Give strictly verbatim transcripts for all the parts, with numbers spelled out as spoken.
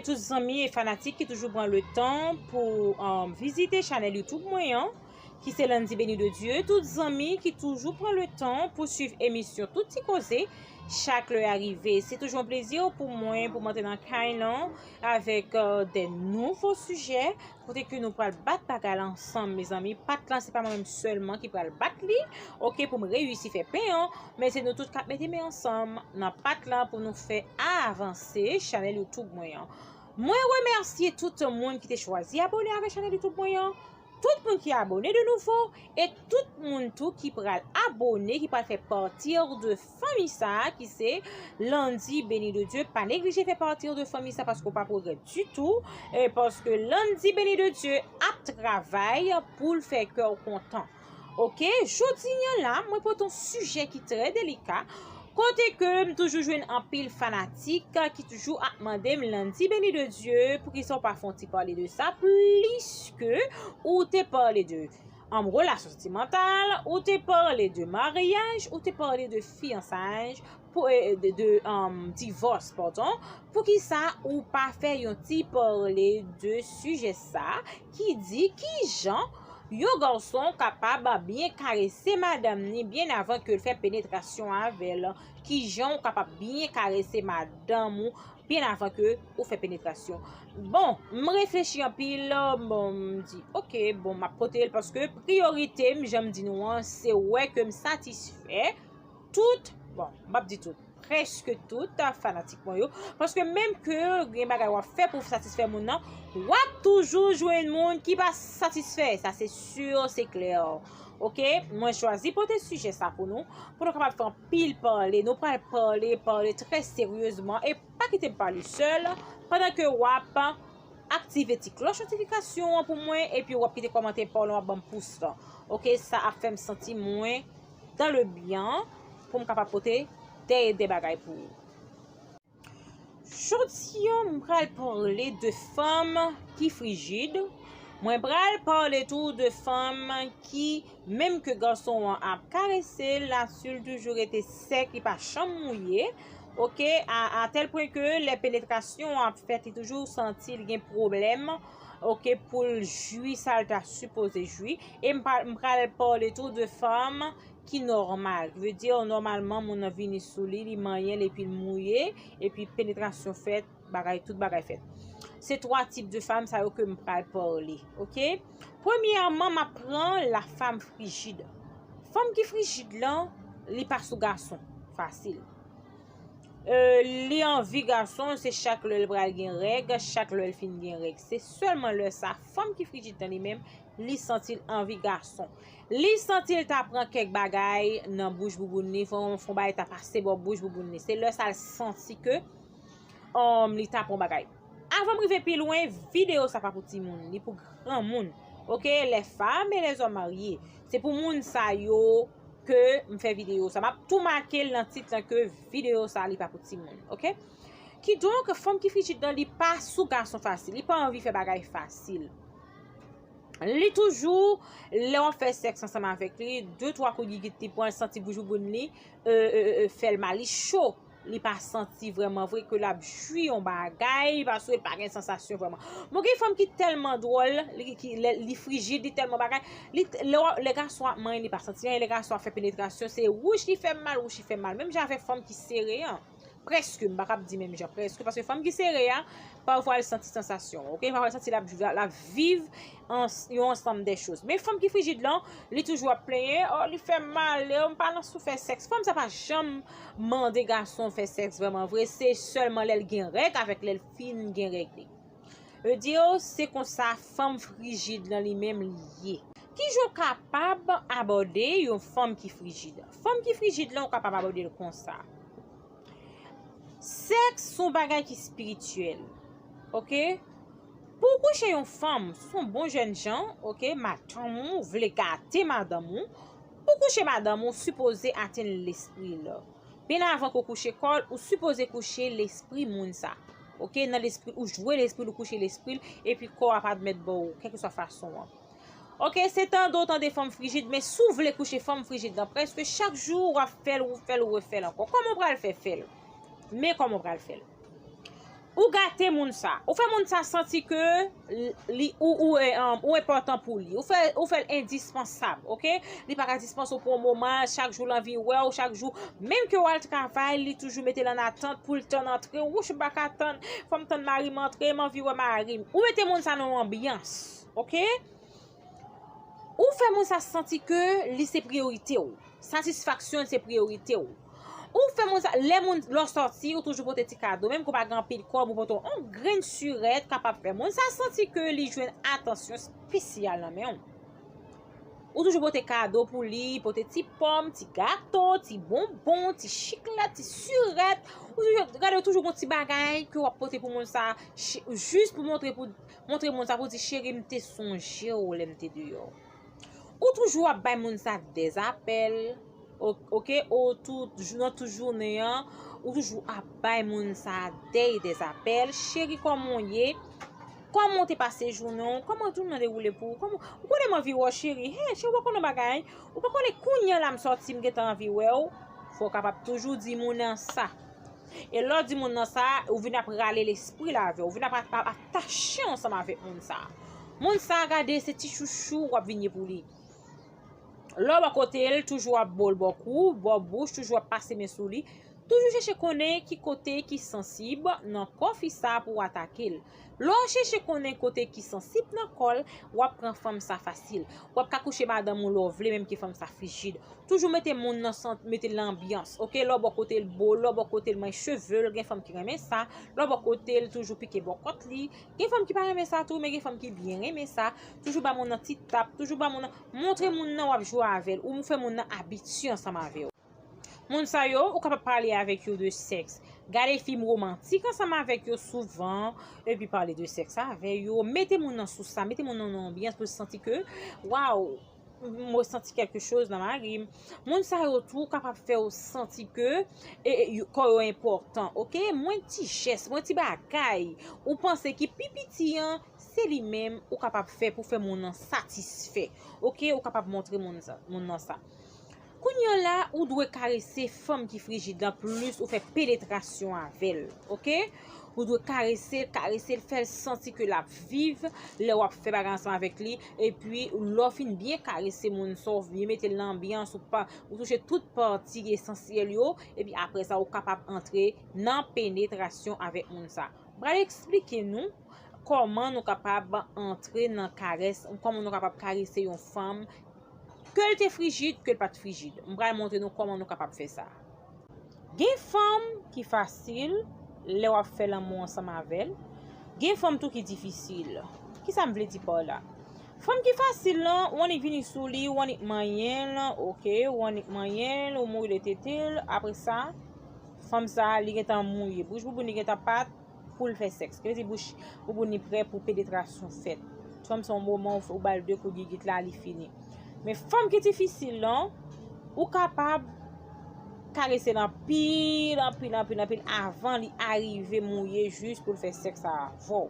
Tout zanmi e fanatik ki toujou pran le tan pou um, vizite chanèl YouTube mwen an, ki se Landy Béni de Dieu. Tout zanmi ki toujou pran le tan pou swiv emisyon Tout Ti Koze chak lè a rive. Se toujou yon plezi pou mwen pou m antre nan kay lan avèk uh, de nouvo sijè. Kote ke nou pral bat bagay la ansanm, mezanmi. Pat lan, se pa mwen menm sèlman ki pral bat li, oke, pou m reyisi fè pen an, men se nou tout k ap mete men ansanm nan pat lan pou nou fè avanse chanèl YouTube mwen an. Mwen remèsye tout moun ki te chwazi abone avèk chanèl YouTube mwen an, tout moun ki abone de nouvo, e tout moun tou ki pral abone, ki pral fè pati de fanmi sa a, ki se Landy Béni de Dieu. Pa neglije fè pati de fanmi sa, paske w p ap regrèt ditou, e paske Landy Béni de Dieu ap travay pou l fè kè w kontan. Oke, jodi a la, mwen pote yon sijè ki trè delika, kote ke m toujou jwenn anpil fanatik ki toujou ap mande m, Landy Béni de Dieu, poukisa w pa fè yon ti pale de sa, pliske ou te pale de um, relasyon santimantal, ou te pale de maryaj, ou te pale de fiyansaj, pou, eh, de, de um, divòs, padon. Poukisa ou pa fè yon ti pale de sijè sa ki di kijan yon gason kapab byen karese madanm ni byen avan ke l fè penetrasyon avè l? Kijan ou kapab byen karese madanm ou byen avan ke ou fè penetrasyon? Bon, m reflechi anpil, bon, m di, oke, bon, m ap pote l paske priyorite m, jan m di nou an, se wè ke m satisfè tout, bon, m p ap di tout, prèske tout, ah, fanatik mwen yo. Paske menm ke gen bagay w ap fè pou satisfè moun nan, w ap toujou jwenn moun ki pa satisfè. Sa se sur, se klè. Oke, mwen chwazi pote sijè sa pou nou, pou nou kapab fè anpil pale. Nou pral pale, pale trè seryezman. E pa kite m pale sèl, pandan ke w ap aktive ti klòch notifikasyon an pou mwen, epi w ap kite kòmantè pa w lan, w ap ban m pous lan. Oke, sa ap fè m santi mwen dans le bien pou m kapab pote de, de bagay pou ou. Jodi a, m pral pale de fanm ki frijid. Mwen pral pale tou de fanm ki, menm ke gason an ap karese l, la, si l toujou rete sèk, li pa janm mouye. Oke, a, a tèl pwen ke lè penetrasyon an ap fèt, li toujou santi l gen pwoblèm, oke, pou l jwi sa l ta sipoze jwi. E m pa, m pral pale tou de fanm ki nòmal. Ki vle di, nòmalman, moun nan vini sou li, li manyen l epi l mouye, epi penetrasyon fèt, bagay, tout bagay fèt. Se twa tip de fanm sa yo ke m pral pale, oke? Premyèman, m ap pran la femme frigide. Fanm ki frijid lan, li pa sou gason fasil. Euh, li anvi gason, se chak lè l pral gen règ, chak lè l fin gen règ. Se sèlman lè sa, fanm ki frijid lan li menm, li santi l anvi gason. Li santi l ta pran kèk bagay nan bouch bouboun li, fè yon, fè yon bagay ta pase bò bouch bouboun li. Se lè sa l santi ke um, li ta pran bagay. Avan m rive pi lwen, videyo sa pa pou timoun, li pou granmoun. Oke, les femmes et les hommes mariés. Se pou moun sa yo ke m fè videyo sa. M ap tou make l nan tit lan ke videyo sa li pa pou timoun. Oke? Kidonk, fanm ki frijid lan, li pa sou gason fasil, li pa anvi fè bagay fasil. Li toujou, lè w ap fè sèks ansanm avèk li, de twa kout gigit li pran, l santi bouch bouboun li, euh, euh, euh, fè l mal, li cho. Li pa santi vrèman vre ke l ap jwi yon bagay, paske l pa gen sansasyon vrèman. Bon, gen fanm ki tèlman dwòl, li, ki, lè, li frijid, li tèlman bagay, li, lè, w- lè gason ap manyen, li pa santi anyen, lè gason ap fè penetrasyon, se wouch li fè m mal, wouch li fè m mal. Menm jan avèk fanm ki sere an. Prèske, m pa kab di menm jan, prèske, paske fanm ki sere a, pafwa l santi sansasyon, oke? Pafwa l santi l ap, l ap viv an, yon ansanm de choz. Men fanm ki frijid lan, li toujou ap plenyen, oh, li fè m mal, oh, m pa nan sou fè sèks. Fanm sa pa janm mande gason fè sèks vrèman vre, se sèlman lè l gen règ avèk lè l fin gen règ li. Yo di yo, se konsa fanm frijid lan li menm li ye. Kijan w kapab abòde yon fanm ki frijid? Fanm ki frijid lan, ou kapab abòde l konsa. Sèks se yon bagay ki espirityèl. Oke? Pou w kouche yon fanm, si w se yon bon jèn jan, oke, madanm ou, ou vle gate madanm ou, pou w kouche madanm ou, ou sipoze atenn lespri l. Byen avan ke w kouche kò l, ou sipoze kouche lespri moun sa. Oke, nan lespri, ou jwe lespri l, ou kouche lespri l, epi kò a pa t mèt ba w, kèlkeswa fason an. Oke, se tande w tande fanm frijid, men si w vle kouche fanm frijid lan, prèske chak jou w ap fè l, ou fè l, ou refè l ankò. Kòman w pral fè fè l? Men kòman w pral fè l. Ou gate moun sa. Ou fè moun sa santi ke li ou ou e, um, ou enpòtan pou li. Ou fè ou fè l endispansab, oke? Li pa ka dispanse w pou yon moman, chak jou l anvi wè w, chak jou. Menm ke w al travay, li toujou mete l an atant pou l tann antre w. Wouch, m pa ka tann, fò m tann mari m antre, m anvi wè mari m. Ou mete moun sa nan yon anbyans, oke? Ou fè moun sa santi ke li se priyorite w. Satisfaksyon l se priyorite w. Ou fè moun sa, lè moun, lè w sòti, ou toujou pote ti kado. Menm ke w pa gen anpil kòb, ou pote yon grenn sirèt, kapab fè moun sa santi ke li jwenn atansyon espesyal nan men w. Ou toujou pote kado pou li, pote ti pòm, ti gato, ti bonbon, ti chiklèt, ti sirèt. Ou toujou, gade, ou toujou gon ti bagay ke w ap pote pou moun sa, chi- jis pou montre, pou montre moun sa, pou di, cheri, m te sonje w lè m te deyò. Ou toujou ap bay moun sa dèzapèl, o- oke, ou tou, nan tout jounen an, ou toujou ap bay moun sa dèy dèzapèl, cheri, kòman w ye? Kòman w te pase jounen w? Kòman jounen an dewoule pou ou? Kòman, ou konnen m anvi wè w, cheri. Hey, cheri, ou pa konnen bagay. Ou pa konnen kounye a la m sòti, m gentan anvi wè w. Fò w kapab toujou di moun nan sa. E lè w di moun nan sa, ou vin ap rale lespri l avè w. Ou vin ap, ap, ap atache ansanm avèk moun sa. Moun sa, gade, se ti chouchou w ap vin ye pou li. Lè w bò kote l, toujou ap bo l bò kou, bò bouch, toujou ap pase men sou li. Toujou chèche konnen ki kote ki sansib nan kò fi sa pou w atake l. Lè w chèche konnen kote ki sansib nan kò l, w ap pran fanm sa fasil. W ap ka kouche madanm ou lè w vle, menm ke fanm sa frijid. Toujou mete moun nan sant, mete l nan anbyans, oke? Lè w bò kote l bo, lè w bò kote l manje cheve l, gen fanm ki renmen sa. Lè w bò kote l toujou pike bò kòt li. Gen fanm ki pa renmen sa tou, men gen fanm ki byen renmen sa. Toujou ba moun nan ti tap, toujou ba moun nan, montre moun nan w ap jwe avè l, ou fè moun nan abitye ansanm avè w. Moun sa yo, ou kapab pale avèk yo de sèks. Gade fim womantik ansanm avèk yo souvan, epi pale de sèks avè yo. Mete moun nan sou sa, mete moun nan nan anbyans pou l santi ke, waw, mwen santi kèlke choz nan mari m. Moun sa yo tou kapab fè w santi ke e, e, yo- kò yo enpòtan, oke? Mwen ti jès, mwen ti bagay, ou panse ki pi piti an, se li menm ou kapab fè pou fè moun nan satisfè, oke? Ou kapab montre moun sa, moun nan sa. Kounye a la, ou dwe karese fanm ki frijid lan plis ou fè penetrasyon avè l, oke? Ou dwe karese l, karese l, fè l santi ke l ap viv lè w ap fè bagay ansanm avèk li. Epi, lè w fin byen karese moun sa, w byen mete l nan anbyans, ou pa, ou touche tout pati esansyèl yo, epi apre sa, ou kapab antre nan penetrasyon avèk moun sa. M pral eksplike nou kòman nou kapab antre nan karès, kòman nou kapab karese yon fanm, ke l te frijid, ke l pa t frijid. M pral montre nou kòman nou kapab fè sa. Gen fanm ki fasil lè w ap fè lanmou ansanm avè l. Gen fanm tou ki difisil. Kisa m vle di pa w la? Fanm ki fasil lan, ou annik vini sou li, ou annik manyen l, oke, ou annik manyen l, ou mouye tete l, apre sa, fanm sa, li gentan mouye. Bouch bouboun li gentan pat, pou l fè sèks. Ki vle di bouch bouboun li prè pou penetrasyon fèt. Fanm se yon moman ou, ou ba l de kout gigit la, li fini. Men fanm ki difisil lan, ou kapab karese l anpil, anpil, anpil, anpil avan li arive mouye jis pou l fè sèks avè w.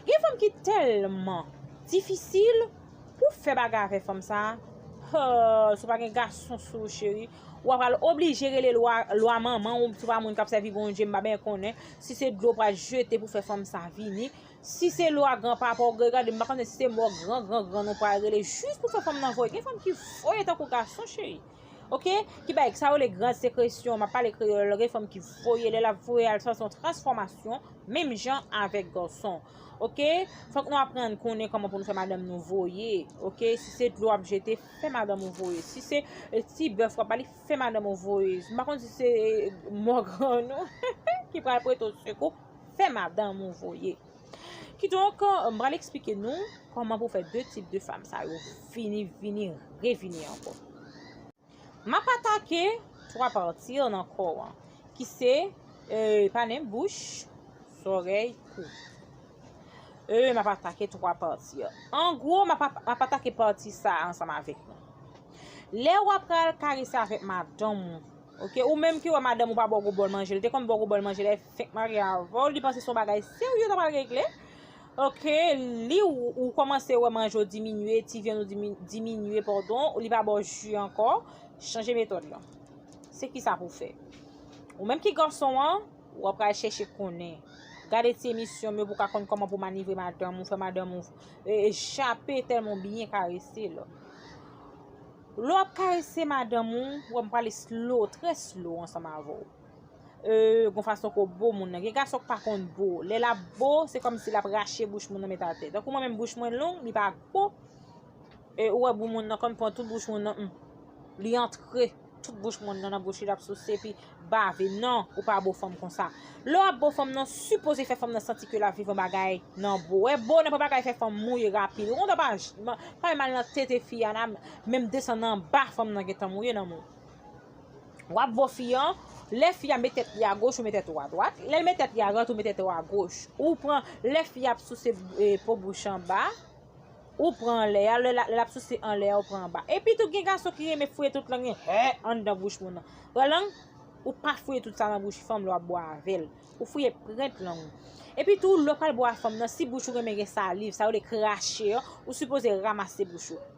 Gen fanm ki tèlman difisil pou fè bagay avè fanm sa, oh, si w pa gen gason sou ou, cheri, w ap pral oblije rele lwa, lwa manman w, si w pa moun k ap sèvi Bondye, m pa byen konnen. Si se dlo w pral jete pou fè fanm sa vini, si se lwa granpapa w, gade, m pa konnen si se mò gran, gran, gran nou pral rele jis pou fè fanm nan voye. Gen fanm ki voye tankou gason, cheri. Oke? Ki bay sa yo le grand sekresyon, m ap pale kreyòl, gen fanm ki voye, lè l ap voye al, sa se yon transfòmasyon, menm jan avèk gason. Oke? Fòk nou aprann konnen kòman pou nou fè madanm nou voye. Oke? Si se dlo w ap jete, fè madanm ou voye. Si se, e, ti bèf w ap ba li, fè madanm ou voye. M pa konn si se, e, mò gran nou ki pral prete w sekou, fè madanm ou voye. Kidonk, m pral eksplike nou kòman pou fè de tip de fanm sa yo vini, vini, revini ankò. M ap atake twa pati nan kò an, ki se, e, pa nen, bouch, zòrèy, kou. E, m ap atake twa pati. An gwo, m ap, m ap atake pati sa a ansanm avèk nou. Lè w ap pral karese avèk madanm ou, oke, ou menm ki wè madanm ou pa ba w gwo bòl manje, li te konn ba w gwo bòl manje lè fenk marye avè w, li panse se yon bagay serye w ta pral regle. Oke, li ou, ou kòmanse wè manje w diminye, ti vyann ou dimi- diminye, padon, li pa ba w ji ankò, chanje metòd lan. Se kisa pou w fè? Ou menm ki gason an, w ap pral chèche konnen Gade ti emisyon m yo pou w ka konn kòman pou w manevre madanm ou, fè madanm ou e, e, chape tèlman w byen karese l. Lè w ap karese madanm ou, w ap pale slow, trè slow ansanm avè w. E, gon fason ke w bo moun nan. Gen gason k pa konn bo. Lè l ap bo, se kòmsi l ap rache bouch moun nan met atè. Tankou mwen menm bouch mwen long, li pa gwo. E ou wè bouch moun nan konn pran tout bouch moun nan, hmm, li antre tout bouch moun nan nan bouch li, l ap souse epi bave. Non, ou pa bo fanm konsa. Lè w ap bo fanm nan, sipoze fè fanm nan santi ke l ap viv yon bagay nan bo. Wè bo nan pran bagay fè fanm mouye rapid. Ou konn pa, pa mal nan tete fi a, nan menm desann anba fanm nan gentan mouye nan mou. W ap bo fi an, lè fi a met tèt li agoch, ou met tèt ou adwat. Lè l met tèt li adwat, ou met tèt ou agoch. Ou pran, lè fi a ap souse, e, po bouch anba, ou pran anlè a, lè l ap souse anlè a, ou pran anba. Epi tou, gen gason ki renmen fouye tout lang li, hè, anndan bouch moun nan. Pran lang, ou pa fouye tout sa nan bouch fanm lè w ap bo avè l. Ou fouye prent lang ou. Epi tou, lè w pral bo a fanm nan, si bouch ou renmen gen saliv, sa yo rele krache an, ou sipoze ramase bouch ou.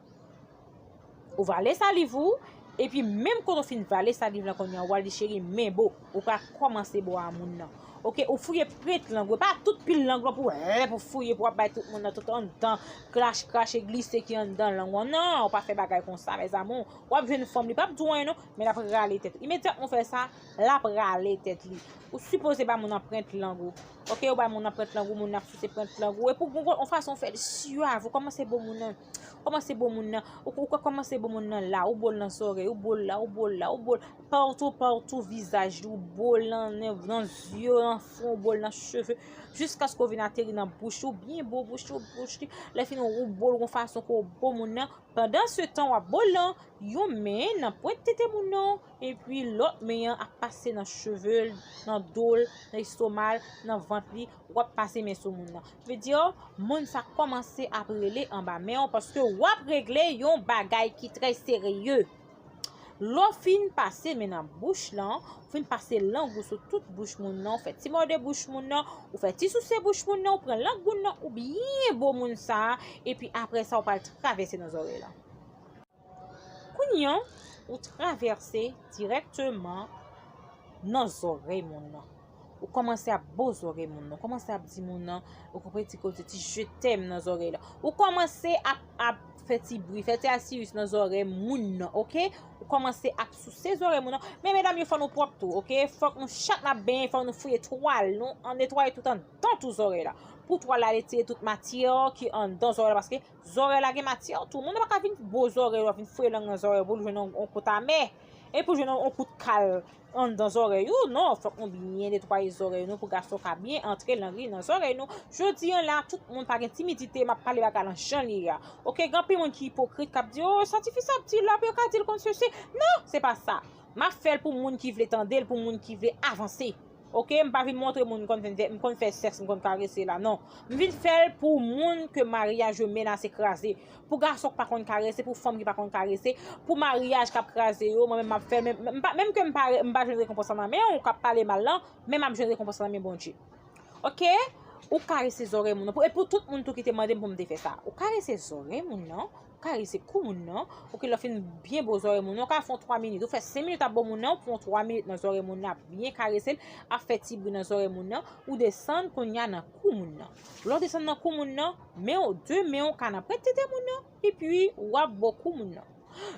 Ou vale saliv ou, epi menm kote w fin vale saliv lan kounye a, ou al di cheri, men bo, ou ka kòmanse bo a moun nan. Oke, ou fouye prent lang ou, e pa tout pil lang lan pou, hè, pou fouye, pou w ap bay tout moun nan tout anndan, krache, krache, glise ki anndan lang ou an. Non, ou pa fè bagay konsa, mes amours. W ap jwenn fanm, li p ap di w anyen non, men l ap rale tèt ou. Imedyatman w fè sa, l ap rale tèt li. Ou sipoze ba moun nan prent lang ou. Oke, ou bay moun nan prent lang ou, moun nan ap souse prent lang ou. Epi w gon yon fason w fè l syav, ou kòmanse bo moun nan. Kòmanse bo moun nan. Ou, ou kòmanse bo moun nan la, ou bo l nan zòrèy, ou bo l la, ou bo l la, ou bo l patou, patou vizaj li, ou bo l nan, nan, nan zye, nan fwon, ou bo l nan cheve, jiskaske w vin ateri nan bouch li, ou byen bo bouch li, bouch li. Lè fini, ou bo l yon fason ke w bo moun nan. Pandan se tan, w ap bo l nan yon men nan pwent tete moun nan, epi lòt men an ap pase nan cheve l, nan do l, nan estoma l, nan vant li, w ap pase men sou moun nan. Vle di, moun sa kòmanse ap rele anba men w paske w ap regle yon bagay ki trè serye. Lè w fin pase men nan bouch lan, ou fin pase lang ou sou tout bouch moun nan, ou fè ti mòde bouch moun nan, ou fè ti souse bouch moun nan, ou pran lang moun nan, ou byen bo moun sa a, epi apre sa, ou pral travèse nan zòrèy lan. Kounye a, ou travèse dirèkteman nan zòrèy moun nan. Ou kòmanse ap bo zòrèy moun nan. Ou kòmanse ap di moun nan, ou konprann ti koze ti je t'aime nan zòrèy la. Ou kòmanse ap, ap fè ti bri, fè ti asiris nan zòrèy moun nan, oke? Ou kòmanse ap souse zòrèy moun nan. Men medam yo, fò nou pwòp tou, oke? Fòk nou chak n ap benyen, fò nou fouye twal nou, an netwaye tout anndan tou zòrèy la. Pou twal la retire tout matyè ki anndan zòrèy la, paske zòrèy la gen matyè tou. Moun nan pa ka vin bo zòrèy ou, vin fouye lang nan zòrèy pou l jwenn yon, yon kout amè. E pou jwenn yon, yon kout kal anndan zòrèy ou, non, fòk nou byen netwaye zòrèy nou pou gason ka byen antre lang li nan zòrèy nou. Jodi an la, tout moun pa gen timidite, m ap pale bagay lan jan li ye a. Oke, gen anpil moun ki ipokrit, k ap di, o, sa tifi sa ap di la, pou yo ka di l konn sesi. Non, se pa sa. M ap fè l pou moun ki vle tande l, pou moun ki vle avanse. Oke, m pa vin montre moun m konn fè, m konn fè sèks, m konn karese la, non. M vin fè l pou moun ke maryaj yo menase kraze. Pou gason k pa konn karese, pou fanm ki pa konn karese, pou maryaj k ap kraze yo, mwen menm m ap fè l, men m pa, menm ke m pa, m pa jwenn rekonpans lan nan men w k ap pale mal lan, men m ap jwenn rekonpans lan nan men Bondye. Oke? Ou karese zòrèy moun nan. Pou, e pou tout moun tou ki te mande m pou m te fè sa. Ou karese zòrèy moun nan, ou karese kou moun nan. Oke, lè w fin byen bo zòrèy moun nan, ou ka fè yon twa minit. Ou fè senk minit ap bo moun nan, ou pran twa minit nan zòrèy moun nan, ap byen karese l, ap fè ti bri nan zòrèy moun nan, ou desann kounye a nan kou moun nan. Lè w desann nan kou moun nan, men w, de men w ka nan pwent tete moun nan, epi w ap bo kou moun nan.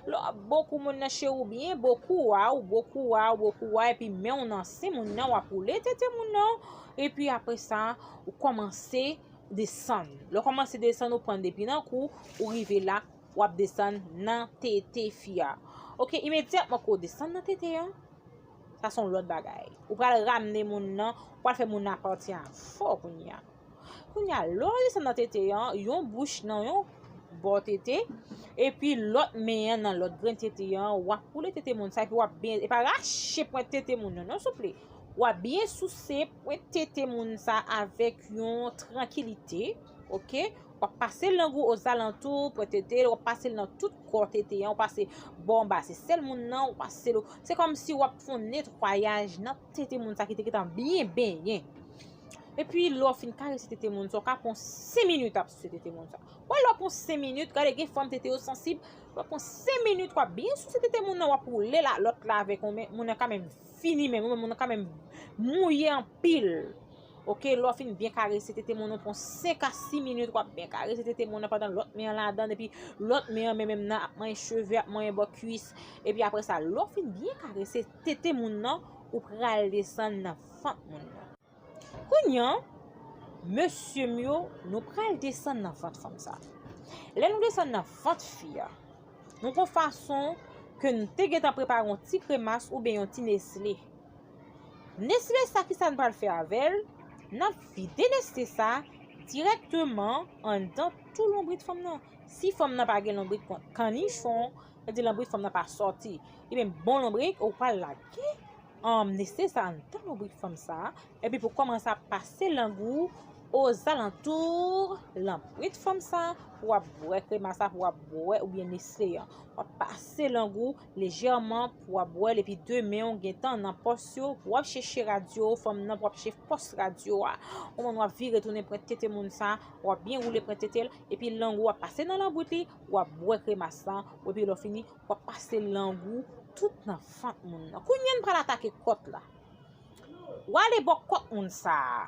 Lè w ap bo kou moun nan, cheri, ou byen bo kou a, ou bo kou a, ou bo kou a, epi men w nan sen moun nan, w ap woule tete moun nan, epi apre sa, ou kòmanse desann. Lè w kòmanse desann, ou pran depi nan kou, ou rive la, w ap desann nan tete fi a. Oke, imedyatman ke w desann nan tete a, sa se yon lòt bagay. Ou pral ramne moun nan, ou pral fè moun nan ap pati avè w kounye a. Kounye a, lè w desann nan tete an, yon bouch nan yon bò tete, epi lòt men an nan lòt grenn tete an, w ap woule tete moun sa, epi w ap byen, e pa rache pwent tete moun nan, non, souple. W ap byen souse pwent tete moun sa avèk yon trankilite, oke? W ap pase lang ou ozalantou pwent tete, w ap pase l nan tout kò tete an, w pase bò anba sesèl moun nan, w pase l, se kòmsi w ap fè yon netwayaj nan tete moun sa ki te gentan byen benyen. Epi lè w fin karese tete moun sa, w ka pran senk minit ap souse tete moun sa. Wè, lè w pran senk minit, gade gen fanm tete yo sansib, lè w pran senk minit, w ap byen souse tete moun nan, w ap woule la, lòt la avèk yon men, moun nan ka menm fini menm, moun nan ka menm mouye anpil. Ok, lè w fin byen karese tete moun nan pou senk a sis minit, w ap byen karese tete moun nan pandan lòt men an ladan, epi lòt men an men menm nan ap manyen cheve, ap manyen bò kwis. Epi apre sa, lè w fin byen karese tete moun nan, ou pral desann nan vant moun nan. Kounye a, mesye m yo, nou pral desann nan vant fanm sa. Lè nou desann nan vant fi a, nou gon fason ke n te gentan prepare yon ti kremas oubyen yon ti nesle. Nesle sa, kisa n pral fè avè l? N ap vide nesle sa dirèkteman anndan tou lonbrit fanm nan. Si fanm nan pa gen lonbrit kon kannichon, sa vle di lonbrit fanm nan pa sòti, ebyen bon lonbrit, ou pral lage, um, nesle sa anndan lonbrit fanm sa, epi pou kòmanse ap pase lang ou ozalantou lanbrit fanm sa, pou w ap bwè kremas sa, pou w ap bwè oubyen nesle an. W ap pase lang ou lejèman pou w ap bwè l, epi de men w gentan nan pòch yo, pou w ap chèche radyo fanm nan, pou w ap chèche pòch radyo a. Ou konprann, w ap vire tounen pran tete moun sa, w ap byen woule pran tete l, epi lang ou ap pase nan lanbrit li, w ap bwè kremas lan, epi lè w fini, w ap pase lang ou tout nan vant moun nan. Kounye a n pral atake kòt la. W ale bò kòt moun sa a.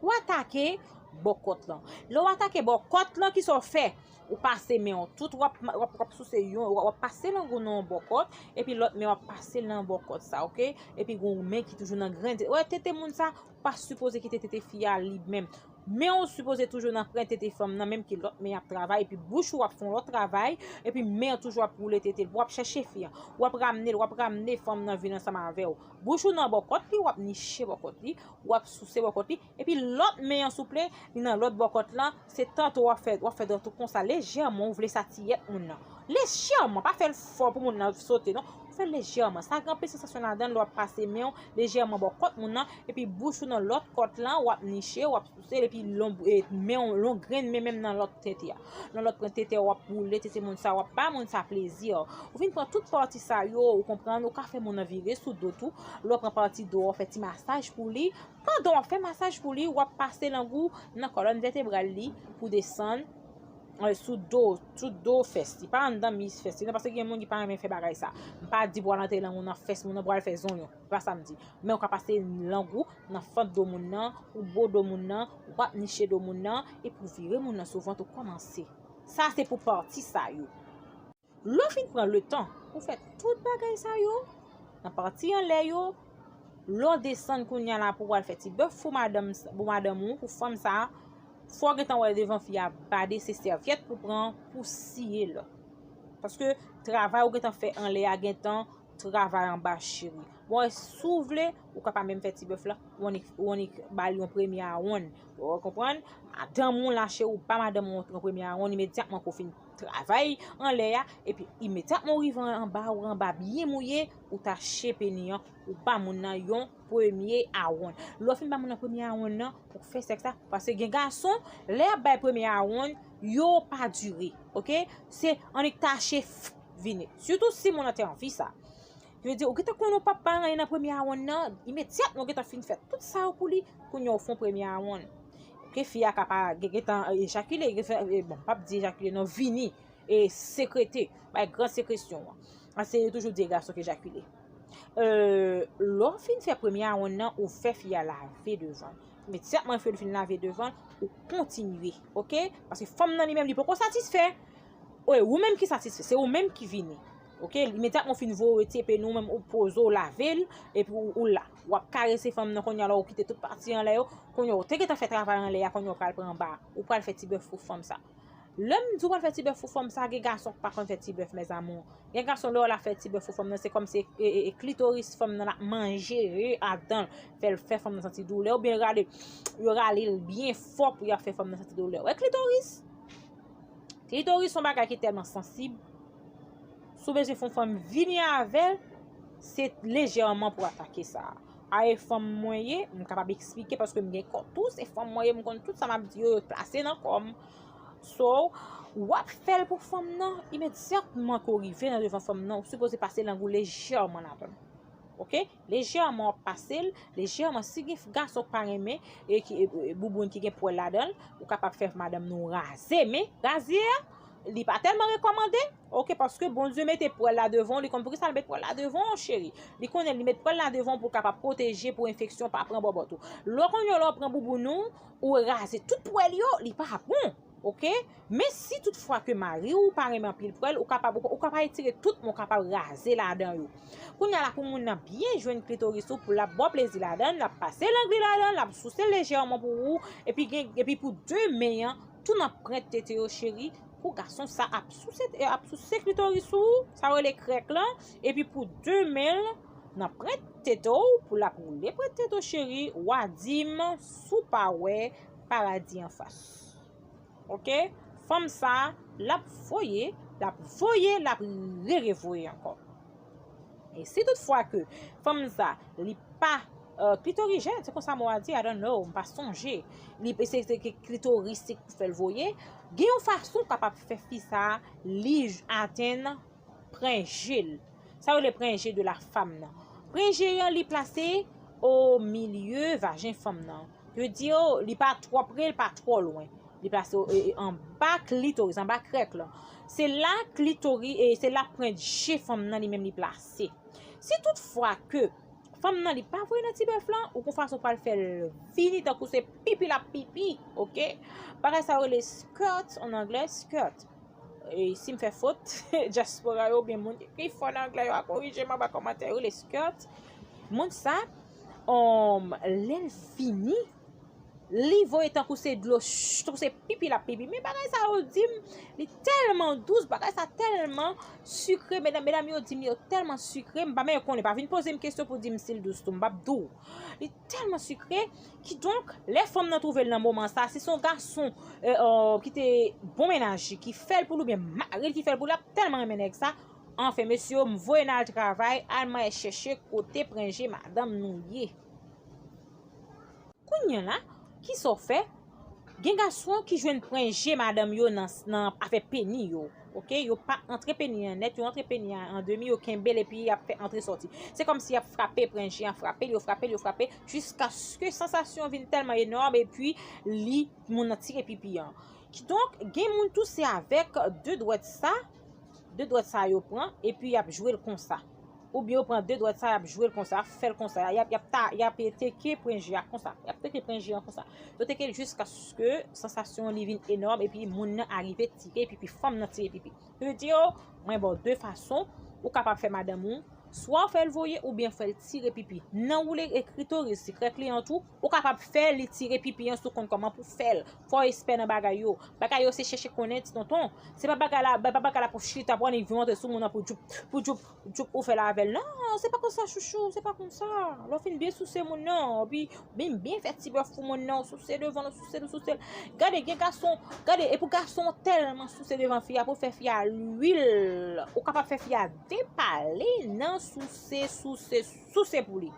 W atake bò kòt lan. Lè w atake bò kòt lan, kisa w fè? Ou pase men w tout, w ap, w ap, w ap souse yon, w ap, w ap pase lang ou nan yon bò kòt, epi lòt men w ap pase l nan bò kòt sa, ok? Epi gon men ki toujou nan grenn tete. Wè, tete moun sa, ou pa sipoze kite tete fi a lib menm. Men w sipoze toujou nan pran tete fanm nan, menm ke lòt men ap travay, epi bouch ou ap fè yon lòt travay, epi men an toujou ap woule tete l, w ap chèche fi an, w ap ramne l, w ap ramne fanm nan vin ansanm avè w. Bouch ou nan bò kòt li, w ap niche bò kòt li, w ap souse bò kòt li, epi lòt men an souple, li nan lòt bò kòt lan, se tanto w ap fè, w ap fè tanto konsa, lejèman, ou vle satiyèt moun nan. Lejèman, pa fè l fò pou moun nan sote, non. Ou fè l lejèman. Sa gen anpil sansasyon ladan l, lè w ap pase men w lejèman bò kòt moun nan, epi bouch ou nan lòt kòt lan, w ap niche, w ap souse l, epi lon, e, men w, lon grenn men menm nan lòt tete a. Nan lòt pran tete a, w ap woule tete moun sa, w ap ba moun sa plezi. Ou fin pran tout pati sa yo, ou konprann, ou ka fè moun nan vire sou do tou. Lè w pran pati do a, w fè ti masaj pou li. Pandan w ap fè masaj pou li, w ap pase lang ou nan kòlòn vètebral li pou desann, eh, sou do, sou do fès li, pa anndan mi fès li, non, paske gen moun ki pa renmen fè bagay sa. M pa di pou w al antre lang ou nan fès moun nan, pou w al fè zonyon. Se pa sa m di. Men w ka pase lang ou nan fant do moun nan, ou bo do moun nan, w ap niche do moun nan, epi w vire moun nan sou vant ou kòmanse. Sa se pou pati sa yo. Lè w fin pran letan pou fè tout bagay sa yo, nan pati anlè yo, lè w desann kounye a la pou w al fè ti bèf pou madanm, pou madanm ou, pou fanm sa, fò w gentan wè devan fi a, bade se sèvyèt pou pran pou siye l. Paske travay ou gentan fè anlè a gentan travay anba cheri. Bon, e si w vle, ou ka pa menm fè ti bèf la, ou annik, ou annik ba l yon premye awonn. Ou konprann? Madanm ou lache, ou ba madanm ou yon premye awonn, imedyatman ke w fin travay anlè a, epi imedyatman ou rive anba, ou anba byen mouye, ou tache peni an, ou ba moun nan yon premye awonn. Lè w fin ba moun nan premye awonn nan, ou fè sèks la, paske gen gason, lè y ap bay premye awonn, yo pa dire, ok? Se annik tache, f-, vini. Sitou si moun nan te anvi sa. Ki vle di, ou gentan konnen w p ap bay anyen nan premye awonn nan, imedyatman ou gentan fin fè tout sa yo pou li, kounye a ou fè yon premye awonn. Ok, fi a ka pa gen, gentan, eh, ejakile, gen fè, eh, bon, m p ap di ejakile, non, vini, e sekrete, bay gran sekresyon an. Paske yo toujou di e gason ki ejakile. Eh, lè w fin fè premye awonn nan, ou fè fi a lave devan l. Imedyatman fi a fin lave devan l, ou kontinye, ok? Paske fanm nan li menm, li poko satisfè. Wi, ou menm ki satisfè, se ou menm ki vini. Ok, imedyatman w fin voye ti epe nou menm ou poze w lave l, epi ou, ou la. W ap karese fanm nan kounye a la, ou kite tout pati anlè yo, kounye a ou te gentan fè travay anlè a, kounye a ou pral pran anba, ou pral fè ti bèf pou fanm sa. Lè m di w pral fè ti bèf pou fanm sa, gen gason k pa konn fè ti bèf, mes amours. Gen gason lè w la fè ti bèf pou fanm nan, se kòmsi e, e, e klitoris fanm nan l ap manje adan l, fè l fè fanm nan santi doulè, oubyen rale, yo rale l byen fò pou y ap fè fanm nan santi doulè. Wè klitoris? Klitoris se yon bagay ki tèlman sansib. Si w bezwen fè yon fanm vini avè l, se lejèman pou atake sa. A e fanm mwen ye, m kapab eksplike paske m gen kò tou, se fanm mwen ye, m konn tout sa m ap di yo, yo plase nan kò m. So, w ap fè l pou fanm nan, imedyatman ke w rive nan devan fanm nan, ou sipoze pase lang ou lejèman ladan l. Ok? Lejèman w ap pase l, lejèman. Si gen gason k pa renmen, e ki, e, e, bouboun ki gen pwèl ladan l, ou kapab fè madanm nou raze, men razye a, Li pa tèlman rekòmande, oke, paske Bondye mete pwèl la devan w, li konn poukisa l met pwèl la devan w, cheri. Li konnen li met pwèl la devan w pou l kapab pwoteje, pou enfeksyon pa pran bòbòt ou. Lè w konnen lè w pran bouboun ou, ou raze tout pwèl yo, li pa bon, oke? Men si tout fwa ke mari w pa renmen anpil pwèl, ou kapab, ou ka pa etire tout, men w kapab raze ladan yo. Kounye a la, pou moun nan byen jwenn klitoris ou, pou l ap ba w plezi ladan l, l ap pase lang li ladan l, l ap souse l lejèman pou ou, epi gen, epi pou de men an, tou nan prent tete yo, cheri, pou gason sa ap souse, ap souse klitoris ou, sa yo rele krèk lan, epi pou de men l nan prent tete w, pou l ap woule prent tete w, cheri, w a di m si w pa wè paradi anfas. Oke? Fanm sa, l ap voye, l ap voye, l ap rerevoye ankò. E si tout fwa ke fanm sa, li pa, euh, klitorijèn, se konsa mo a di, I don't know, m pa sonje. Li, se, se ke klitoris ki fè l voye. Gen yon fason w kapab fè fi sa, li j-, atenn prenje l. Sa yo rele prenje de la femme nan. Prenje an, li plase o milye vajen fanm nan. Yo di yo, li pa twò pre, li pa twò lwen. Li plase, e, e, anba klitoris, anba krèk lan. Se la klitori-, e, se la prenje fanm nan li menm li plase. Si tout fwa ke fanm nan li pa voye nan ti bèf lan, ou gon fason pral fè l vini tankou se pipi l ap pipi, oke? Bagay sa yo rele skirt, an anglè, skirt. E si m fè fot, dyaspora yo oubyen moun ki pi fò nan anglè yo a korije m anba kòmantè yo, rele skirt. Moun sa, um, lè l vini, li voye tankou se dlo, ch-, tankou se pipi l ap pipi. Men bagay sa yo di m, li tèlman dous, bagay sa tèlman sikre. Medam, medam yo di m yo tèlman sikre, m pa menm konnen, pa vin poze m kesyon pou di m si l dous tou, m p ap di w. Li tèlman sikre, kidonk, lè fanm nan twouve l nan moman sa, si se yon gason, euh, euh, ki te bon mennaj, ki fè l pou li, oubyen mari l ki fè l pou li, l ap tèlman renmen nèg sa. Anfen, mesye yo, m voye n al travay, al mwen chèche kote prenje madanm nou ye. Kounye a la, kisa w fè? Gen gason ki jwenn prenje madanm yo nan, nan afè peni yo. Oke, yo pa antre peni an nèt, yo antre peni an an demi, yo kenbe l epi y ap fè antre sòti. Se kòmsi y ap frape prenje an, frape l, yo frape l, yo frape, jiskaske sansasyon vin tèlman enòm epi li, moun nan tire pipi an. Kidonk, gen moun tou se avèk de dwèt sa, de dwèt sa yo pran, epi y ap jwe l konsa. Oubyen yo pran de dwèt sa, y ap jwe l konsa, y ap fè l konsa, y ap, y ap ta-, y ap teke prenje a konsa, y ap teke prenje an konsa. Yo teke l jiskaske sansasyon an li vin enòm, epi moun nan arive tire pipi, fanm nan tire pipi. Yo di yo, mwen ba w de fason, ou kapab fè madanm ou, swa w fè l voye, oubyen fè l tire pipi. Nan woule e klitoris, si krèk li an tou, ou kapab fè li tire pipi an si w konn kòman pou fè l. Fò w espè nan bagay yo. Bagay yo se chèche konnen ti tonton. Se pa bagay la, pa bagay la pou chita, pou annik vin monte sou moun nan pou djoup, pou djoup, djoup ou fè l avè l. Non, se pa konsa chouchou, se pa konsa. Lè w fin byen souse moun nan, epi byen, byen fè ti bèf pou moun nan, w souse devan l, w souse l, w souse l. Gade, gen gason, gade, e pou gason tèlman souse devan fi a, pou fè fi a lwil, ou kapab fè fi a depale nan souse, souse, souse pou li.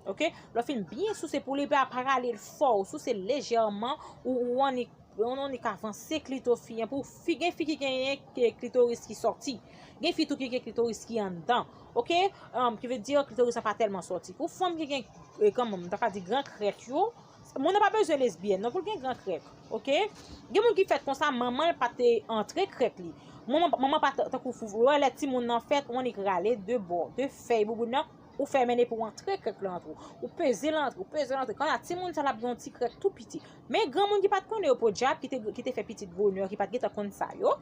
Oke? Lè w fin byen souse pou li, pa, pa rale l fò, w souse l lejèman, ou, ou annik, ou annik avanse klito fi an, pou fi, gen fi ki genyen ke klitoris ki sòti. Gen fi tou ki gen klitoris ki anndan. Oke? Um, ki vle di klitoris la pa tèlman sòti. Pou fanm ki gen, e, kòman, m ta ka di gran krèk yo, moun nan pa bezwen lesbyèn, non, pou l gen gran krèk. Oke? Gen moun ki fèt konsa, manman l pa te antre krèk li. Manman, manman pa t-, tankou fou, lè timoun nan fèt, ou annik rale de bò, de fèy bouboun nan, ou fè mennen pou antre krèk lan antre. Ou peze l antre, ou peze l antre. Kanya timoun sa l ap gen yon ti krèk tou piti. Men granmoun ki pa t konnen yo podyab, ki te, ki te fè pitit bonè, ki pa t gentan konn sa yo.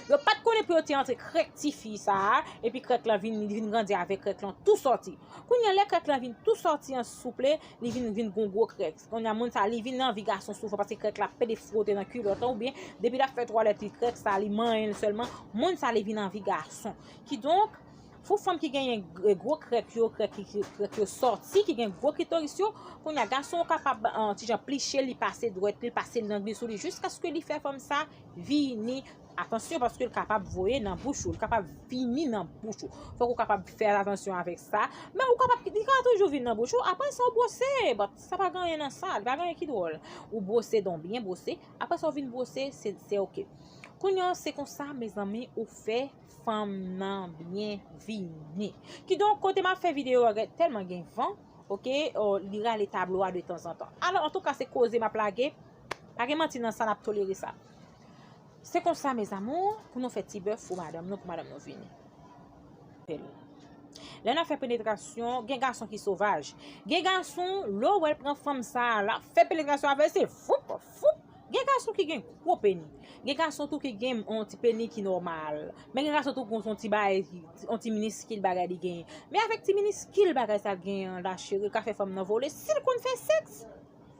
Yo pa t konnen pou yo te antre krèk tifi sa a, epi krèk lan vin, li vin grandi avèk krèk lan tou sòti. Kounye a, lè krèk lan vin tou sòti an souple, li vin, vin gon gwo krèk. Kounye a, moun sa, li vin anvi gason souvan, paske krèk la pede fwote nan kilòt lan, oubyen, depi l ap fè twalèt li, krèk sa, li manyen l sèlman, moun sa, li vin anvi gason. Kidonk, pou fanm ki genyen g-, gwo krèk yo, krèk ki, ki, krèk yo sòti, ki gen gwo klitoris yo, kounye a, gason an kapab, euh, ti jan pliche li, pase dwèt li, pase lang li sou li, jiskaske li fè fanm sa vini. Atansyon, paske l kapab voye nan bouch ou, l kapab vini nan bouch ou. Fòk ou kapab fè atansyon avèk sa. Men ou kapab, li ka toujou vin nan bouch ou, apre sa ou bwose, but sa pa gen anyen nan sa, li pa gen anyen ki dwòl. Ou bwose, donk byen bwose, apre sa ou vin bwose, se, se oke. Kounye a, se konsa, mezanmi, ou fè fanm nan byen vini. Kidonk, kote m ap fè videyo a, tèlman gen van, oke, oh, li rale tablo a de tanzantan. Alò, antouka, se koze m ap lage, pa gen manti nan sa, n ap tolere sa. Se konsa, mes amours, pou nou fè ti bèf pou madanm nou, pou madanm nou vini. Lè n ap fè penetrasyon, gen gason ki sovaj. Gen gason, lè w wè l pran fanm sa a, l ap fè penetrasyon avè l, se foup, foup. Gen gason ki gen gwo peni. Gen gason tou ki gen yon ti peni ki nòmal. Men gen gason tou ki gen yon ti bagay, yon ti miniskil bagay li genyen. Men avèk ti miniskil bagay sa l genyen an la, cheri, l ka fè fanm nan vole. Si l konn fè sèks,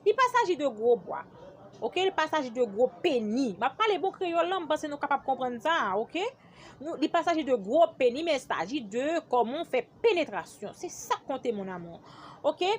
li pa saji de gwo bwa. Oke, li pa saji de gwo peni. M ap pale bon kreyòl lan, m panse nou kapab konprann sa, oke? Nou, li pa saji de gwo peni, men saji de kòman w fè penetrasyon. Se sa k konte, mon amour. Oke?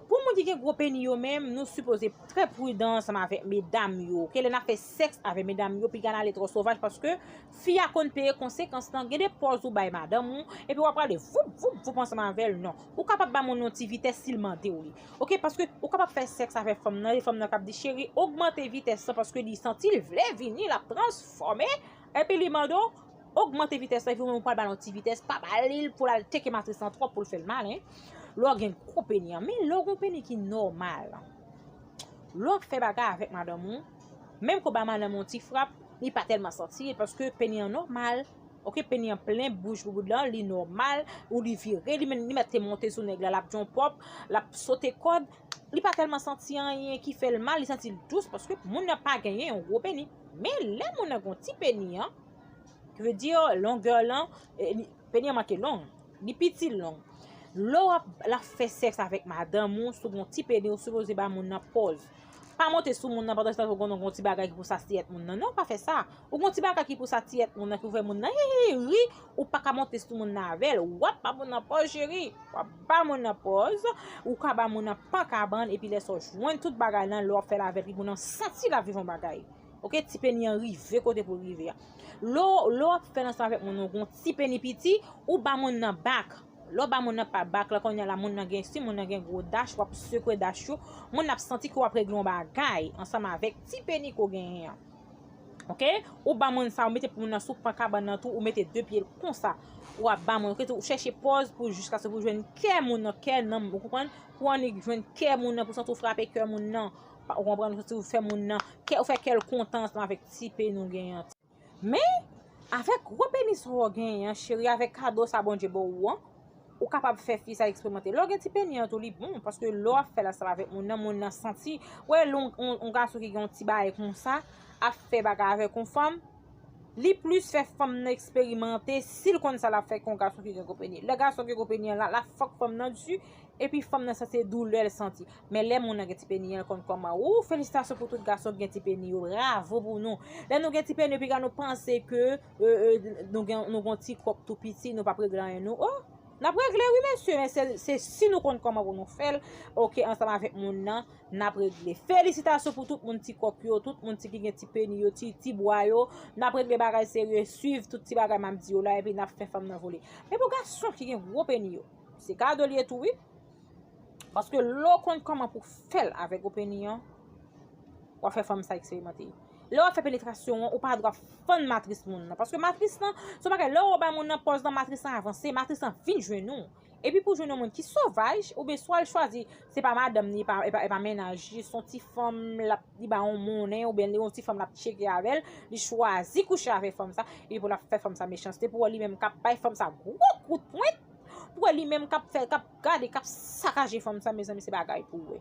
Pou moun ki gen gwo peni yo menm, nou sipoze trè pridan ansanm avèk medam yo. Oke? Lè n ap fè sèks avèk medam yo, piga n ale twò sovaj, paske fi a konn peye konsekans lan. Gen de pòz ou bay madanm ou, epi w ap prale voup, voup, voup ansanm avè l. Non. Ou kapab ba moun yon ti vitès si l mande w li. Oke, paske ou kapab fè sèks avèk fanm nan, e fanm nan k ap di, cheri, ogmante vitès lan paske li santi l vle vini, l ap transfòme, epi li mande w, ogmante vitès lan, epi ou menm ou pral ba l yon ti vitès, pa ba li l pou l al teke matris lan twòp pou l fè l malen. Lè w gen gwo peni an, men lè w gen peni ki nòmal, lè w ap fè bagay avèk madanm ou, menm ke w ba madanm ou yon ti frap, li pa tèlman santi l, paske peni an nòmal, oke, peni an plen bouch boubout lan, li nòmal, ou li vire, li menm, li mèt te monte sou nèg la, l ap di yon pòp, l ap sote kòd, li pa tèlman santi anyen ki fè l mal, li santi l dous, paske moun nan pa genyen yon gwo peni. Men lè moun nan gen yon ti peni an, ki vle di longè lan, e, li, peni an manke long, li piti long. Lè w ap, l ap fè sèks avèk madanm ou, si w gen yon ti peni, ou sipoze ba moun nan pòz. Pa monte sou moun nan pandan se tan ou gen yon ti bagay ki pou sasiyèt moun nan. Non, pa fè sa. Ou gen yon ti bagay ki pou sasiyèt moun nan, ki pou fè moun nan hi, hi, hi, ri, ou pa ka monte sou moun nan avè l. W ap ba moun nan pòz, cheri. W ap ba moun nan pòz. Ou ka ba moun nan pan kabann, epi lè sa w jwenn tout bagay lan, lè w ap fè l avè l, epi moun nan santi l ap viv yon bagay. Oke, ti peni an rive kote pou l rive a. Lè w, lè w ap fè l ansanm avèk moun nan, ou gen yon ti peni piti, ou ba moun nan bak. Lè w ba moun nan pa bak la, kounye a la, moun nan gen, si moun nan gen gwo dach, w ap sekwe dach yo, moun nan ap santi ke w ap regle yon bagay ansanm avèk ti peni ke w genyen an. Oke? Ou ba moun sa, ou mete pou moun nan sou pan kabann nan tou, ou mete de pye l konsa. W ap ba moun, oke, ou chèche pòz pou jiskaske pou jwenn kè moun nan, kè nanm, ou konprann? Pou annik jwenn kè moun nan, pou santi w frape kè moun nan. Ou konprann? Pou santi w fè moun nan, kè, ou fè kè l kontan ansanm avèk ti peni w genyen an. Men, avèk gwo peni sa w genyen an, cheri, avèk kado sa Bondye ba w an, ou kapab fè fi sa eksperimante. Lè w gen ti peni an tou, li bon, paske lè w ap fè l ansanm avèk moun nan, moun nan santi, wè, lè yon, yon, yon gason ki gen yon ti bagay konsa, ap fè bagay avèk yon fanm, li plis fè fanm nan eksperimante, si l konn sa l ap fè, ke yon gason ki gen gwo peni. Lè gason gen gwo peni an la, la fòk fanm nan di, epi fanm nan sa se doulè l santi. Men lè moun nan gen ti peni an, l konn kòman. Ou, felisitasyon pou tout gason ki gen ti peni yo. Bravo pou nou. Lè nou gen ti peni yo, piga nou panse ke, e, e, nou gen, nou gen ti kòk tou piti, nou p ap regle anyen nou. O, n ap regle wi, mesye, men se, se si nou konn kòman pou nou fè l, oke, ansanm avèk moun nan, n ap regle. Felisitasyon pou tout moun ti kòk yo, tout moun ti ki gen ti peni yo, ti, ti bwa yo. N ap regle bagay serye, swiv tout ti bagay m ap di yo la, epi n ap fè fanm nan vole. Men pou gason ki gen gwo peni yo, se kado l ye tou, wi. Paske lè w konn kòman pou fè l avèk gwo peni an, w ap fè fanm sa eksperimante. Lè w ap fè penetrasyon an, ou pa dwa fann matris moun nan. Paske matris lan, se yon bagay, lè w bay moun nan pòz lan, matris lan avanse, matris lan vin jwenn ou. Epi pou jwenn yon moun ki sovaj, oubyen swa l chwazi, se pa madanm ni, e pa, e pa, e pa mennaj li, se yon ti fanm, l ap, li ba yon monnen, oubyen yon ti fanm l ap tcheke avè l, li chwazi kouche avè fanm sa, epi pou l ap fè fanm sa mechanste, pou wè li menm k ap bay fanm sa gwo kout pwen, pou wè li menm k ap fè, k ap gade, k ap sakaje fanm sa, mezanmi, se bagay pou wè.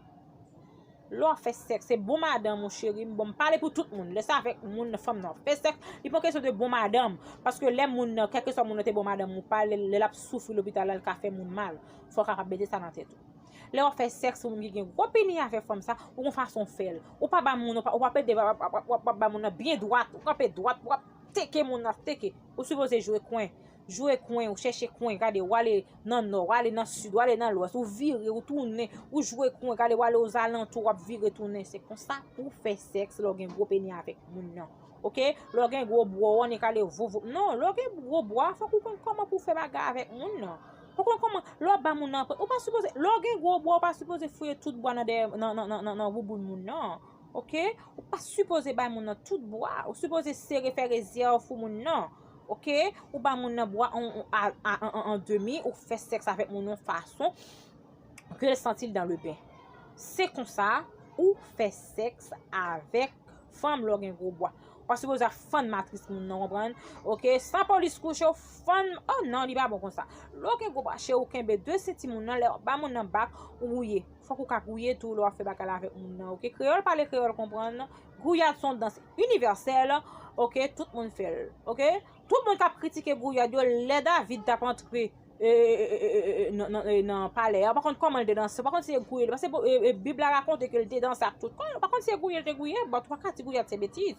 Lè w ap fè sèks, se bon madanm ou, cheri m, bon, m pale pou tout moun. Lè se avèk moun, fanm nan fè sèks, li pa yon kesyon de bon madanm. Paske lè moun nan, kèlkeswa moun nan te bon madanm ou pa, lè, lè l ap soufri lopital la, l ka fè moun mal. Fò w kapab mete sa nan tèt ou. Lè w ap fè sèks, pou moun ki gen gwo peni avèk fanm sa, ou gon fason w fè l. Ou pa ba moun, ou pa, ou pa pede, w ap, w ap, w ap, w ap ba moun nan byen dwat, ou kanpe dwat, w ap teke moun nan, teke. Ou sipoze jwe kwen. Jwe kwen, ou chèche kwen, gade, w ale nan nò, w ale nan sid, w ale nan lwès, ou vire, ou tounen, ou jwe kwen, gade, w ale ozalantou, w ap vire tounen. Se konsa pou w fè sèks lè w gen gwo peni avèk moun nan. Oke? Lè w gen gwo bwa, w annik ale vouvoup. Non, lè w gen gwo bwa, fòk ou konn kòman pou w fè bagay avèk moun nan. Fòk ou konn kòman, lè w ap ba moun nan, ou pa sipoze, lè w gen gwo bwa, ou pa sipoze fouye tout bwa nan dèyè, nan, nan, nan, nan, nan bouboun moun nan. Oke? Ou pa sipoze bay moun nan tout bwa. Ou sipoze sere, fè rezèv pou moun nan. Oke? Ou ba moun nan bwa an, an, a, a, an, an, an demi, ou fè sèks avèk moun nan yon fason ke l santi l dans le bain. Se konsa ou fè sèks avèk fanm lè w gen gwo bwa. pa sipoze ap fann matris moun nan, konprann? Oke, san polis kouche w fann, oh non, li pa bon konsa. Lè w gen gwo brache, ou kenbe de senti moun nan, lè w ba moun nan bak, ou gouye. Fòk ou ka gouye tou lè w ap fè bagay la avèk moun nan, oke? Kreyòl pale, kreyòl konprann. Gouyad se yon dans inivèsèl, oke? Tout moun fè l, oke? Tout moun k ap kritike gouyad yo, lè David t ap antre, e, e, e, e, e, nan, nan, e, nan palè a, ou pa konn kòman l te danse, ou pa konn si se gouye, paske, e, e, Bib la rakonte ke l te danse ak tout kò l, ou pa konn si se gouye l te gouye, but ou pa ka di gouyad se betiz.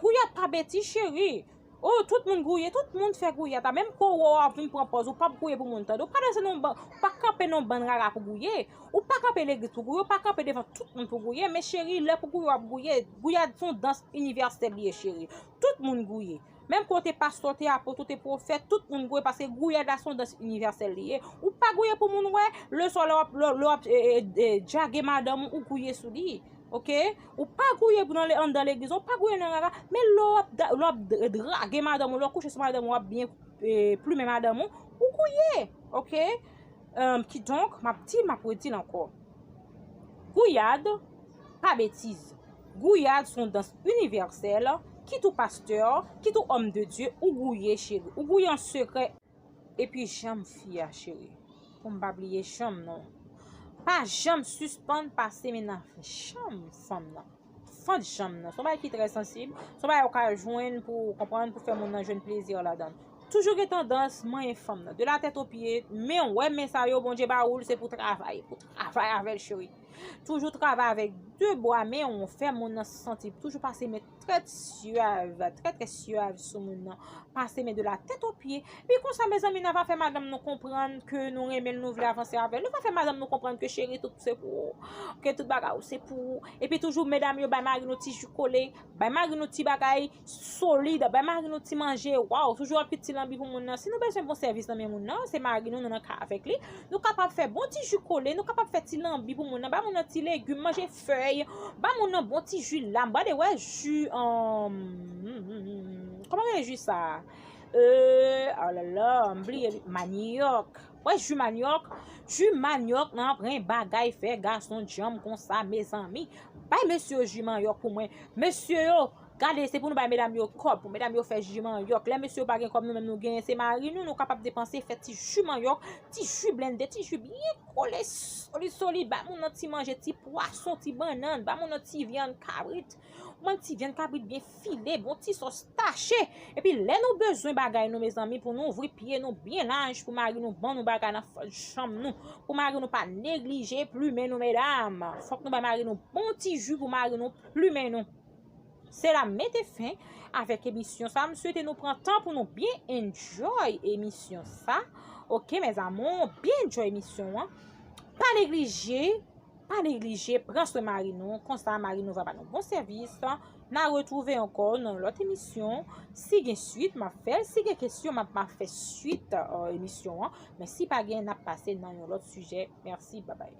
Gouyad pa betiz, cheri. Oh, tout moun gouye, tout moun fè gouyad la. Menm kò w ap vin pran pòz, ou p ap gouye pou moun tande. Ou pa danse nan ban, ou pa kanpe nan bann rara pou gouye. Ou pa kanpe legliz pou gouye, ou pa kanpe devan tout moun pou gouye. Men cheri, lè pou gouye, w ap gouye. Gouyad se yon dans inivèsèl li ye, cheri. Tout moun gouye. Menm kote pastè, te apot, ou te pwofèt, tout moun gouye paske gouyad la se yon dans inivèsèl li ye. Ou pa gouye pou moun wè, leswa lè w ap, lè, lè w ap, e, e, e, djage madanm ou, ou gouye sou li. Oke? Ou pa gouye pou nan le-, anndan legliz, ou pa gouye nan rara, men lè w ap da-, lè w ap d-, drage madanm ou, lè w kouche sou madanm ou, w ap byen, e, plimen madanm ou, ou gouye. Oke? Em, kidonk, m ap di l, m ap redi l ankò. Gouyad, pa betiz. Gouyad se yon dans inivèsèl, kit ou pastè, kit ou òm de Dye, ou gouye, cheri. Ou gouye an sekrè. Epi janm fi a, cheri. Pou m pa bliye janm non. Pa janm sispann pase men nan janm fanm nan. Fant janm nan. Se yon bagay ki trè sansib. Se yon bagay ou ka jwenn pou konprann, pou fè moun nan jwenn plezi ladan l. Toujou gen tandans manyen fanm nan. De la tèt o pye, men w wè men sa yo Bondye ba ou l, se pou travay. Pou travay avè l, cheri. Toujou travay avèk de bwa men w, fè moun nan santi. Toujou pase men trè syav, trè, trè syav sou moun nan. Pase men de la tèt o pye. Epi konsa, mezanmi, n a va fè madanm nou konprann ke nou renmen l, nou vle avanse avè l. Nou va fè madanm nou konprann ke cheri, tout se pou ou. Ke tout bagay ou se pou ou. Epi toujou, medam yo, bay mari nou ti ji kole. Bay mari nou ti bagay solid. Bay mari nou ti manje. Waw, toujou ap piti lanbi pou moun nan. Si nou bezwen bon sèvis nan men moun nan, se mari nou, nou nan ka avèk li. Nou kapab fè bon ti ji kole, nou kapab fè ti lanbi pou moun nan, ba moun nan ti legim, manje fèy, ba moun nan bon ti ji lam. Gade, wè ji, um, kòman rele ji sa? Euh, oh la la, m bliye li. Manyòk. Wè ji manyòk. Ji manyòk nan pran bagay fè gason djanm konsa, mezanmi. Bay mesye yo ji manyòk pou mwen. Mesye yo, gade, se pou nou bay medam yo kòb, pou medam yo fè ji manyòk. Lè mesye yo pa gen kòb, nou menm nou genyen, se mari nou, nou kapab depanse, fè ti ji manyòk, ti ji blende, ti ji byen kole, solid, solid, bay moun nan ti manje, ti pwason, ti bannann, bay moun nan ti vyann kabrit, yon ti vyann kabrit byen file, bon ti sòs tache. Epi lè nou bezwen bagay nou, mezanmi, pou nou ouvri pye nou byen laj, pou mari nou ban nou bagay nan fant janm nou, pou mari nou pa neglije plimen nou, medam. Fòk nou bay mari nou bon ti ji pou mari nou plimen nou. Se la m mete fen avèk emisyon sa. M swete nou pran tan pou nou byen enjoy emisyon sa. Oke, mes amours, byen enjoy emisyon an. Pa neglije, pa neglije, pran swen mari nou. Konsa, mari nou va ba nou bon sèvis. N a retwouve ankò nan lòt emisyon. Si gen swit, m ap fè l. Si gen kesyon, m ap, m ap fè swit, euh, emisyon an. Men si pa gen, n ap pase nan yon lòt sijè. Mèsi, babay.